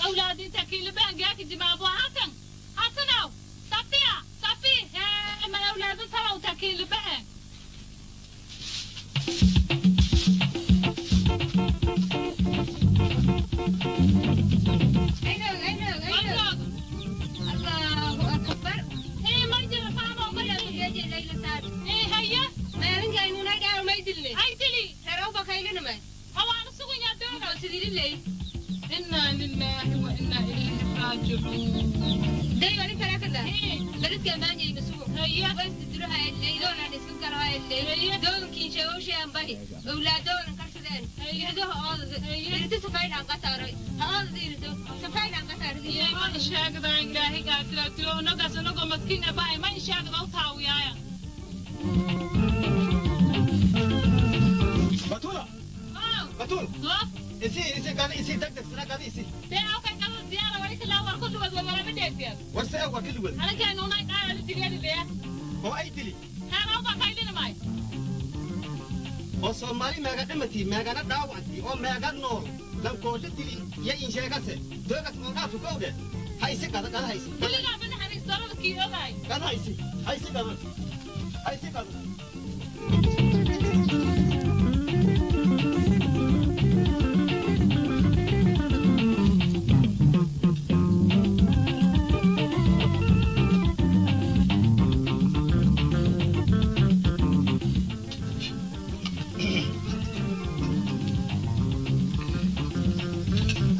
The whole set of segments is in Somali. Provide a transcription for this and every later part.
Awlaadinta kiilibahan gaaki jimaabo hasan hasanow safiya safi hee ma awlaadin talow ta kiilibahan. Allahu akbar. Hee ma jira faamo ma hee haya ay dili awaana suganyaa dooga. Inaa lilaahi wa inaa ilayhi raajicuun. Haya. Ma sheegdaa ilaahay gaatira tiro nagaas anagoo maskiin abaay ma sheegda u taawiyaaya. Batula Batul isi isi qada isi degdeg sina qada isi. Dee awkay qada diyaara wali kala war kulligood wada ma dheegtiya. War see war kulligood. Anakaan unay qaada diliyada dee. Oo ay dili. Heeraw baa kaylina maay. Oo Soomaali meega dhimatay meegana dhaawacantay oo meega nool lankoosha dili ya in sheegase doogas oo dhaafu kowde ha isi qada qada ha isi. Kulligaa ba naxariis darada kii ogaay. Qada ha isi ha isi qada ha isi qada.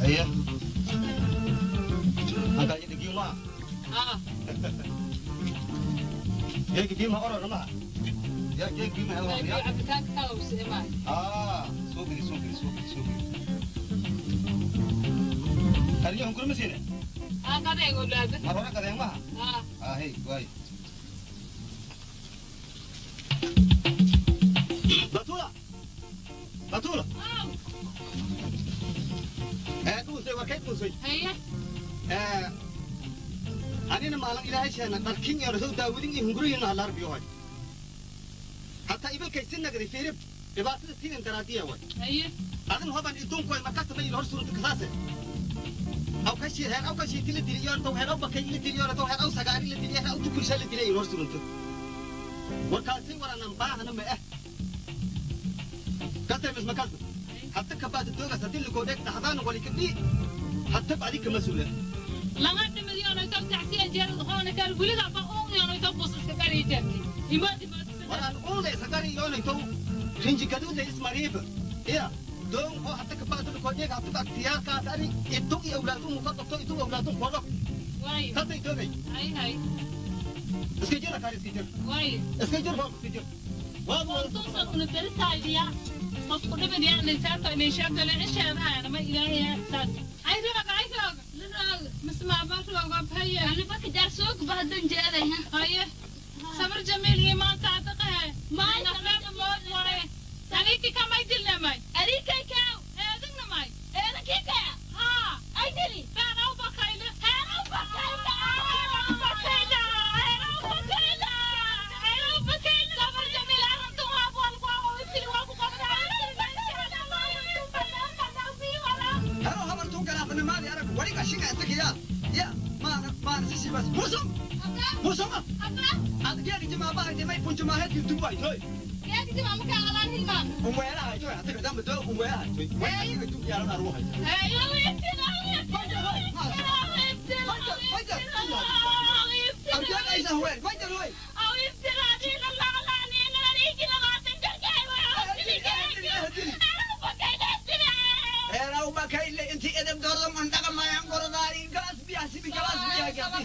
Haye halkaa dhigima. Geegi gima orona ma ya geegi gima helo ya. Cabitaanka kala usii maay. Soo geli soo geli soo geli soo geli kariyo hunguri ma siine. Qadeen awlaada. Mar hore qadeen maha. Hey waay Batula Batula dhuunsay war kay dhuunsay. Haye. Anina maalin ilaahay sheena dharkin iyo soo daawadin iyo hunguriina halarbiyo hay hataa ibalkay sinagadi fiirib dhibaatada tiidan daraadiya way. Haye. Adin hoban idunkoy markasta ma il hor surunta kasaase aw ka shii heer aw ka shii tila dili iyo taw heer aw bakay ila dili iyo taw heer aw sagaari ila dili heer aw tukulsha la dili il hor surunta warkaasi waranan baahana ma kastay mis makasta hatta kabaada doogas haddii lakoo dheeg dhaxdaan wali kadhi hatta bacdi kama suula. Laga dhimadiyoonay taw tacsiya jeerad hoona kal weligaa ba uun yoonay taw busaska kari jeerti imaadi. Waraan uunla isagari yoonay taw rinji gaduudla ismariiba iya doon oo hatta kabaada lakoo dheeg hatta agtiyaarkaas ani iddu iyo awlaadun ka qabto iddu awlaadun koo dhog. Waayo. Kastay doogay. Hay hay. Iska jira kaari iska jir. Waayo. Iska jir hoog iska jir. Tuusan una darisaaydiya qofku dhibadiya inay inay sheegto cisheedahaana ma ilaahay saas ay raaga ay raaga misma ba raaga haye. Haye sabar jamiil iimaan saadiqahe nafeeba mood waay ariki kamay dilnamay eedagnamay haa heeraw bakayle heeraw bakayle heeraw bakayle heeraw bakayle heeraw bakayle sabar jamiil arrintan waa walku waa ku qabnaa. Haro habartuu galaafanimaadii arag wariga shinga intakiya ya maana maana sisi bas musum musum ad geegi jimaabaha may punjumaaheedkii duway toy umweelaha toy hata kadamba doo umweelaha toy weelaha tu yaalan arwahay. Arjaan aysan huweel fajar hoy. Heeraw bakayle intii edeb doodan on dhaqamayaan gordaari galas biyaha sibi galas biyaha.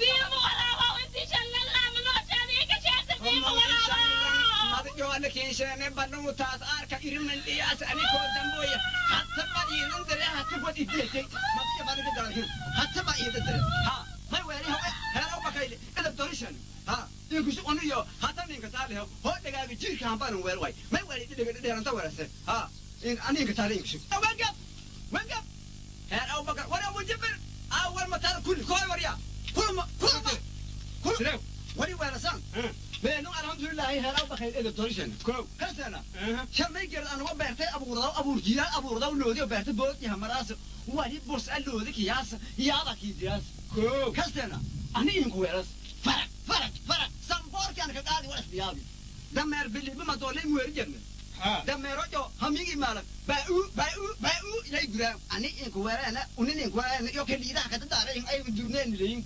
Madajoana kiisheene badhuu taas aarka iriman dhiyaas anikoo damboya hatta ba iidan dare hatta bad idetay madiya badiga dalhin hatta ba iidan dare ha may weeri heeraw bakayle edeb dorishan ha inkusu oniyo hata ninka saaliho hoo dhagaaga jirka hambaanan weer way may weeri dhidhiga dhidheeranta weerase ha aninka saali inkusu wangab wangab heer Abubakar war Abu Jabir awal matar kulli koy warya kulma kulma kul wari weerasan. Meenu alxamdulilaahi heeraw bakay edeb dorishan. Kow. Kasana. Shamay geer aan uga beertay abuurdaw abuur jiilaal abuurdaw loodi beertay bood yaha maraas wali burs loodi kiyaas yaada kiidiyaas. Kow. Kasana. Ani inku weeras. Faraq faraq faraq samboorkan ka qaadi wala isbiyaabi. Dameer biliba ma doolay muweer jirna. Dameero jo hamigi maalag baa u baa u baa u ilay guraa ani inku weerana unin inku weerana yo kaliidaha ka dadaaray ay durneen leeyin.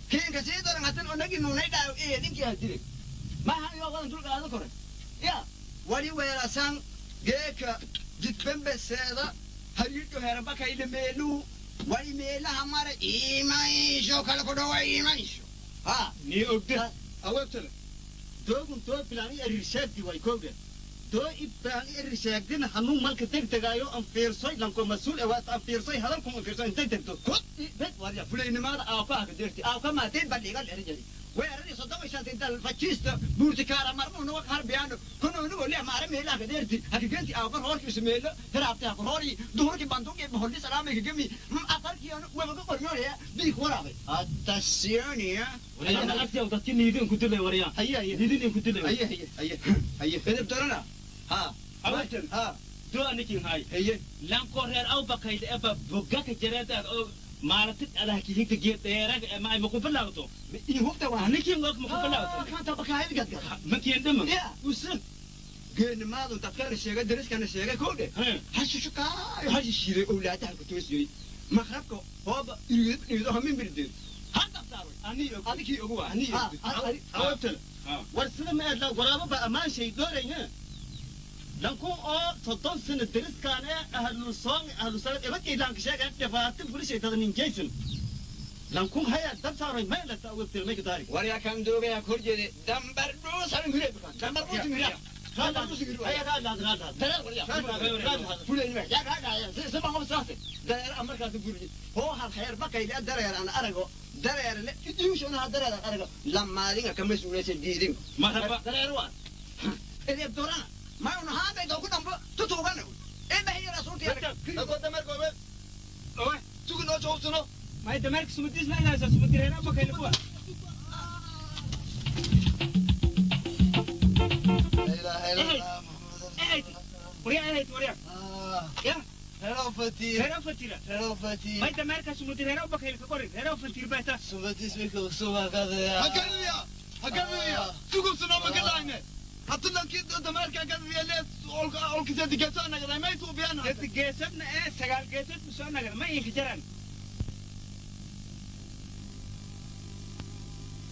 Keenka sii daran hatan onagi nuunay dhaaw eedinkii hadire. Ma hayo wadan dul qaado kore. Ya wali weerasan geeka jidbembeseeda hariirto heerabaka ile meelu wali meelaha mara iimaysho kala ku dhawa iimaysho. Ha ni ogde awabtala doogun doo bilaani ariirshaagdi way kowde doo ibbaani ariirshaagdina hanuun malka degdegaayo an fiirsoy lanko mas-uul ewaat an fiirsoy hadalkum an fiirsoy intay degto kod bed wariya fulaynimada aawkaha ka deerti aawka maatee badhiga dherijari weerari soddon iyo shantii dal fajiista buurtikaara marmuu nuga qarbiyaano kono nugo leh maara meelaha ka deerti hakigenti aawka roorkiisu meelo hiraabtay haka roori duhurki banduuqii boholli salaamay kagemi aqalkiianu webaga qoryoolaya biig waraabay atasiyooniya waryaa dadki niidin ku dilay waryaa haye haye niidin ku dilay haye haye haye haye edeb dorana ha awatan ha doo anikin hay haye lanko reer aw bakayda eba bogaka jareeda oo maalinta adah kihinta geed dheeraga ma ay maku bilaawto ii hubta waa anikin og maku bilaawto kanta bakaayad gadgad ma keen dhama ya usan geenimaadu dadkana sheegay dariskana sheegay kowdhe hashishukaay hashishiiday owlaadaha ku toosiyey maqrabka hooba iriid iriido hamin birdeed hadda saaray ani og adikii ugu waa ani og awabtala war sida ma aadla waraabo ba ammaan shay doorayna lanku oo 30 sano dariskaan ee ahlu soon ahlu salad ebadkay lanka sheegan dhibaato bulshada nin Jason lanku haya dab saaray ma la taawabtay ma ka waryaa kan doogaya kor jeede dambar dhuusan miree dambar dhuusan miree dambar dhuusan miree haya raad raad raad dareer waryaa fulayni yaa raadaya si ma qabsaase dareer amarkaas gurigi hoo hal xeer bakayla dareer aan arago dareer le idiushona dareer aan arago lamaadinga kama suulaysa diidin marhaba dareer waa edeb dorana ma una haabay doogu dhanbo tutuugana ee bahiya rasuulka ako dameer goobe owe sugi noo joogsano may dameerka sumadiis ma inaysa sumadi reer aw bakayla kuwa waryaa ahayd waryaa ya reer fatiir reer fatira reer fatiir may dameerka sumadi reer aw bakayla ka qorin reer fatiir baa taa sumadiis way ka soo qadaya hakadiya hakadiya sugusno ma kalaayne hatta lankii dameerka kadadiya lees olkisa digeeso nagaday may suubiyaan dad geesadna ee sagaal geesad soo nagad ma inka jaraan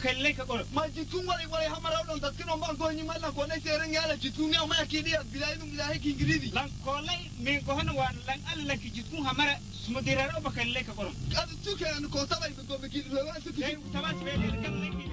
kallay ka qoro ma jidkun walay walay hamaraw dhan dadkin oo maan goyni ma lan koonay seeran yaala jidkun yaa ma kiidiya bilaaynu ilaahay kingiridi lan koolay min gohona waan lan alla lanki jidkun hamara sumadireer oo bakallay ka qoro adu tukeen kootabay goobiki tabaas beel kan lanki